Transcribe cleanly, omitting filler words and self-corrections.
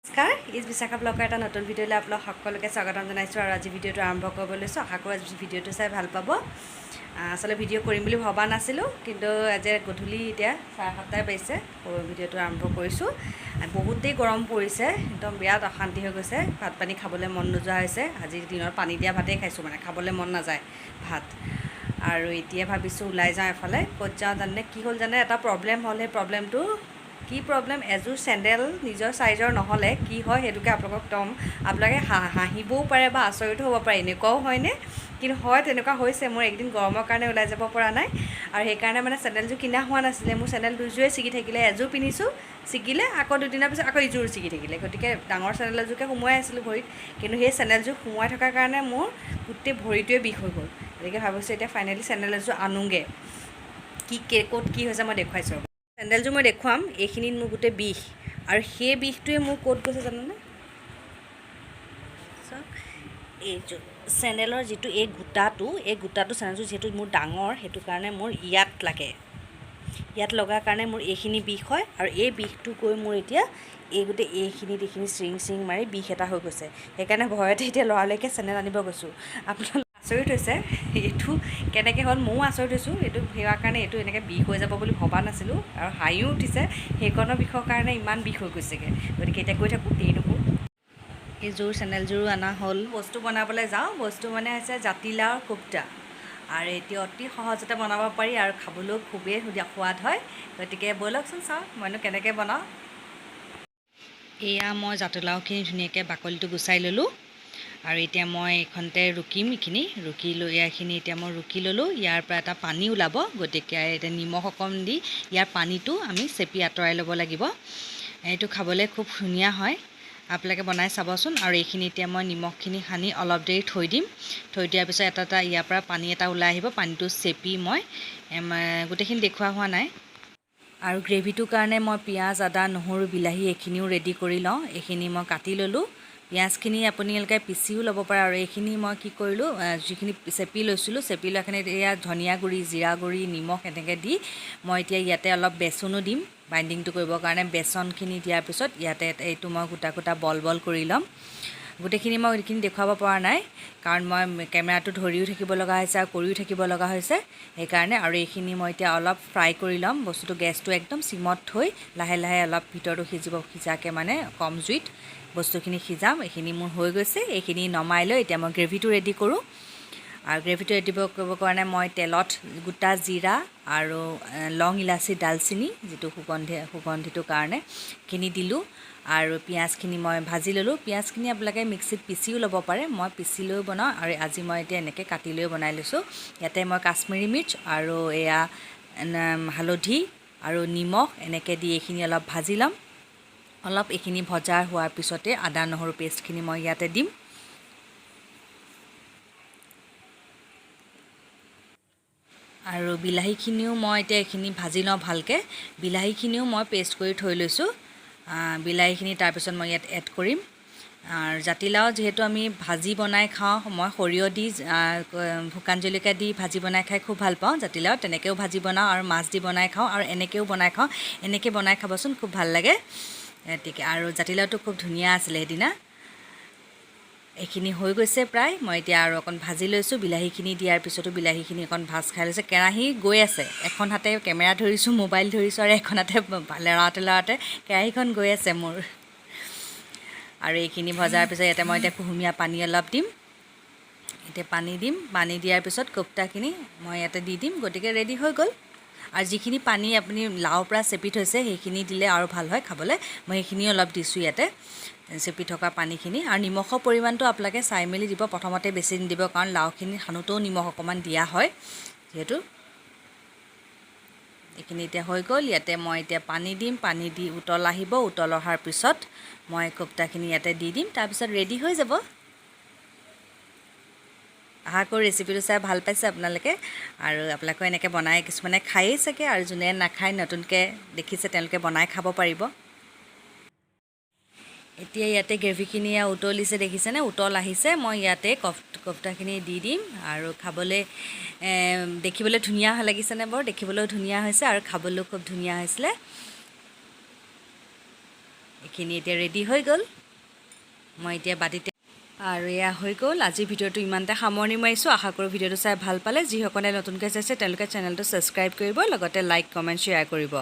নমস্কাৰ, is Bishakha ব্লগৰ এটা নতুন ভিডিঅ'লৈ আপোনালোক সকলোকে স্বাগতম জনাইছোঁ। আৰু আজি ভিডিঅ'টো আৰম্ভ কৰিব লৈছোঁ। আশা কৰোঁ আজি ভিডিঅ'টো চাই ভাল পাব। আচলতে ভিডিঅ' কৰিম বুলি ভবা নাছিলোঁ, কিন্তু আজি গধূলি এতিয়া 7:30 বাজিছে, ভিডিঅ'টো আৰম্ভ কৰিছোঁ। বহুতেই গৰম পৰিছে, একদম বিৰাট অশান্তি হৈ গৈছে। ভাত পানী খাবলৈ মন নোযোৱা হৈছে। আজিৰ দিনত পানী দিয়া ভাতেই খাইছোঁ, মানে খাবলৈ মন নাযায় ভাত। আৰু এতিয়া ভাবিছোঁ ওলাই যাওঁ এফালে। ক'ত যাওঁ জানে? কি হ'ল জানে? এটা প্ৰব্লেম হ'ল। সেই প্ৰব্লেমটো কি প্ৰব্লেম? এযোৰ চেণ্ডেল নিজৰ চাইজৰ নহ'লে কি হয়, সেইটোকে আপোনালোকক ক'ম। আপোনালোকে হাঁহিবও পাৰে বা আচৰিতো হ'ব পাৰে, এনেকুৱাও হয়নে? কিন্তু হয়, তেনেকুৱা হৈছে মোৰ। একদিন গৰমৰ কাৰণে ওলাই যাব পৰা নাই আৰু সেইকাৰণে মানে চেণ্ডেলযোৰ কিনা হোৱা নাছিলে। মোৰ চেণ্ডেল দুযোৰে ছিগি থাকিলে। এযোৰ পিন্ধিছোঁ, ছিগিলে, আকৌ দুদিনৰ পিছত আকৌ ইযোৰ ছিগি থাকিলে। গতিকে ডাঙৰ চেণ্ডেল এযোৰকে সোমোৱাই আছিলোঁ ভৰিত, কিন্তু সেই চেণ্ডেলযোৰ সোমোৱাই থকাৰ কাৰণে মোৰ গোটেই ভৰিটোৱে বিষ হৈ গ'ল। গতিকে ভাবিছোঁ এতিয়া ফাইনেলি চেণ্ডেল এযোৰ আনোগৈ। কি ক'ত কি হৈছে মই দেখুৱাইছোঁ। চেণ্ডেলযোৰ মই দেখুৱাম। এইখিনিত মোৰ গোটেই বিষ আৰু সেই বিষটোৱে মোৰ ক'ত গৈছে জানানে? চাওক, এইযোৰ চেণ্ডেলৰ যিটো এই গোটাটো, এই গোটাটো চেণ্ডেলযোৰ যিহেতু মোৰ ডাঙৰ, সেইটো কাৰণে মোৰ ইয়াত লাগে। ইয়াত লগাৰ কাৰণে মোৰ এইখিনি বিষ হয় আৰু এই বিষটো গৈ মোৰ এতিয়া এই গোটেই এইখিনিত এইখিনি চিৰিং চিৰিং মাৰি বিষ এটা হৈ গৈছে। সেইকাৰণে ভয়তে এতিয়া লৰালৰিকৈ চেণ্ডেল আনিব গৈছোঁ। আপোনালোক আচৰিত হৈছে এইটো কেনেকৈ হ'ল, ময়ো আচৰিত হৈছোঁ। এইটো হোৱাৰ কাৰণে এইটো এনেকৈ বিষ হৈ যাব বুলি ভবা নাছিলোঁ আৰু হাঁহিও উঠিছে। সেইকণৰ বিষৰ কাৰণে ইমান বিষ হৈ গৈছেগৈ। গতিকে এতিয়া গৈ থাকোঁ, দেৰি নকৰোঁ। এইযোৰ চেণ্ডেলযোৰো অনা হ'ল। বস্তু বনাবলৈ যাওঁ। বস্তু মানে হৈছে জাতিলাওৰ কোপ্তা আৰু এতিয়া অতি সহজতে বনাব পাৰি আৰু খাবলৈও খুবেই সোৱাদ হয়। গতিকে ব'লকচোন চাওঁ মইনো কেনেকৈ বনাওঁ। এয়া মই জাতিলাওখিনি ধুনীয়াকৈ বাকলিটো গুচাই ল'লোঁ আৰু এতিয়া মই এইখনতে ৰুকিম। এইখিনি ৰুকি লৈ, এইখিনি এতিয়া মই ৰুকি ল'লোঁ। ইয়াৰ পৰা এটা পানী ওলাব, গতিকে এতিয়া নিমখ অকণ দি ইয়াৰ পানীটো আমি চেপি আঁতৰাই ল'ব লাগিব। এইটো খাবলৈ খুব ধুনীয়া হয়, আপোনালোকে বনাই চাবচোন। আৰু এইখিনি এতিয়া মই নিমখখিনি সানি অলপ দেৰি থৈ দিম। থৈ দিয়াৰ পিছত এটা এটা ইয়াৰ পৰা পানী এটা ওলাই আহিব। পানীটো চেপি মই গোটেইখিনি দেখুওৱা হোৱা নাই। আৰু গ্ৰেভিটোৰ কাৰণে মই পিঁয়াজ, আদা, নহৰু, বিলাহী এইখিনিও ৰেডি কৰি লওঁ। এইখিনি মই কাটি ল'লোঁ। পিঁয়াজখিনি আপোনালোকে পিচিও ল'ব পাৰে। আৰু এইখিনি মই কি কৰিলোঁ, যিখিনি চেপি লৈছিলোঁ, চেপি লোৱাখিনিত এয়া ধনিয়া গুড়ি, জিৰা গুড়ি, নিমখ এনেকৈ দি মই এতিয়া ইয়াতে অলপ বেচনো দিম বাইণ্ডিংটো কৰিবৰ কাৰণে। বেচনখিনি দিয়াৰ পিছত ইয়াতে এইটো মই গোটা গোটা বল বল কৰি ল'ম। গোটেইখিনি মই এইখিনি দেখুৱাব পৰা নাই, কাৰণ মই কেমেৰাটো ধৰিও থাকিব লগা হৈছে আৰু কৰিও থাকিব লগা হৈছে, সেইকাৰণে। আৰু এইখিনি মই এতিয়া অলপ ফ্ৰাই কৰি ল'ম বস্তুটো। গেছটো একদম চিমত থৈ লাহে লাহে অলপ ভিতৰটো সিজিব, সিজাকৈ মানে কম জুইত বস্তুখিনি সিজাম। এইখিনি মোৰ হৈ গৈছে। এইখিনি নমাই লৈ এতিয়া মই গ্ৰেভিটো ৰেডি কৰোঁ। আৰু গ্ৰেভিটো ৰেডি কৰিবৰ কাৰণে মই তেলত গোটা জিৰা আৰু লং, ইলাচি, ডালচিনি, যিটো সুগন্ধিটোৰ কাৰণে খিনি দিলোঁ আৰু পিঁয়াজখিনি মই ভাজি ল'লোঁ। পিঁয়াজখিনি আপোনালোকে মিক্সিত পিচিও ল'ব পাৰে। মই পিচি লৈও বনাওঁ আৰু আজি মই এতিয়া এনেকৈ কাটি লৈও বনাই লৈছোঁ। ইয়াতে মই কাশ্মীৰী মিৰ্চ আৰু এয়া হালধি আৰু নিমখ এনেকৈ দি এইখিনি অলপ ভাজি ল'ম। অলপ এইখিনি ভজা হোৱাৰ পিছতে আদা নহৰু পেষ্টখিনি মই ইয়াতে দিম। আৰু বিলাহীখিনিও মই এতিয়া এইখিনি ভাজি লওঁ ভালকৈ। বিলাহীখিনিও মই পেষ্ট কৰি থৈ লৈছোঁ। বিলাহীখিনি তাৰপিছত মই ইয়াত এড কৰিম। আৰু জাতিলাও যিহেতু আমি ভাজি বনাই খাওঁ, মই সৰিয়হ দি, শুকান জলকীয়া দি ভাজি বনাই খাই খুব ভাল পাওঁ। জাতিলাও তেনেকৈও ভাজি বনাওঁ আৰু মাছ দি বনাই খাওঁ আৰু এনেকৈও বনাই খাওঁ। এনেকৈ বনাই খাবচোন, খুব ভাল লাগে। গতিকে আৰু জাতিলাওটো খুব ধুনীয়া আছিলে সেইদিনা। এইখিনি হৈ গৈছে প্ৰায়। মই এতিয়া আৰু অকণ ভাজি লৈছোঁ। বিলাহীখিনি দিয়াৰ পিছতো বিলাহীখিনি অকণ ভাজ খাই লৈছে। কেৰাহী গৈ আছে, এখন হাতে কেমেৰা ধৰিছোঁ, মোবাইল ধৰিছোঁ আৰু এখন হাতে লৰাওঁতে লৰাওঁতে কেৰাহীখন গৈ আছে মোৰ। আৰু এইখিনি ভজাৰ পিছত ইয়াতে মই এতিয়া কুহুমীয়া পানী অলপ দিম। এতিয়া পানী দিম। পানী দিয়াৰ পিছত কোপ্তাখিনি মই ইয়াতে দি দিম। গতিকে ৰেডি হৈ গ'ল। আৰু যিখিনি পানী আপুনি লাওৰ পৰা চেপি থৈছে, সেইখিনি দিলে আৰু ভাল হয় খাবলৈ। মই সেইখিনিও অলপ দিছোঁ ইয়াতে, চেপি থকা পানীখিনি। আৰু নিমখৰ পৰিমাণটো আপোনালোকে চাই মেলি দিব, প্ৰথমতে বেছি নিদিব, কাৰণ লাওখিনি সানোতেও নিমখ অকণমান দিয়া হয় যিহেতু। এইখিনি এতিয়া হৈ গ'ল। ইয়াতে মই এতিয়া পানী দিম। পানী দি উতল আহিব। উতল অহাৰ পিছত মই কোপ্তাখিনি ইয়াতে দি দিম, তাৰপিছত ৰেডি হৈ যাব। আশা কৰোঁ ৰেচিপিটো চাই ভাল পাইছে আপোনালোকে আৰু আপোনালোকেও এনেকৈ বনাই কিছুমানে খায়েই চাগে, আৰু যোনে নাখায়, নতুনকৈ দেখিছে, তেওঁলোকে বনাই খাব পাৰিব। এতিয়া ইয়াতে গ্ৰেভিখিনি উতলিছে, দেখিছেনে? উতল আহিছে। মই ইয়াতে কফটাখিনি দি দিম আৰু খাবলৈ দেখিবলৈ ধুনীয়া লাগিছেনে বাৰু? দেখিবলৈও ধুনীয়া হৈছে আৰু খাবলৈও খুব ধুনীয়া হৈছিলে। এইখিনি এইখিনি এতিয়া ৰেডি হৈ গ'ল। মই এতিয়া বাতিতে আৰু এয়া হৈ গ'ল। আজিৰ ভিডিঅ'টো ইমানতে সামৰণি মাৰিছোঁ। আশা কৰোঁ ভিডিঅ'টো চাই ভাল পালে। যিসকলে নতুনকৈ চাইছে, তেওঁলোকে চেনেলটো ছাবস্ক্ৰাইব কৰিব, লগতে লাইক, কমেণ্ট, শ্বেয়াৰ কৰিব।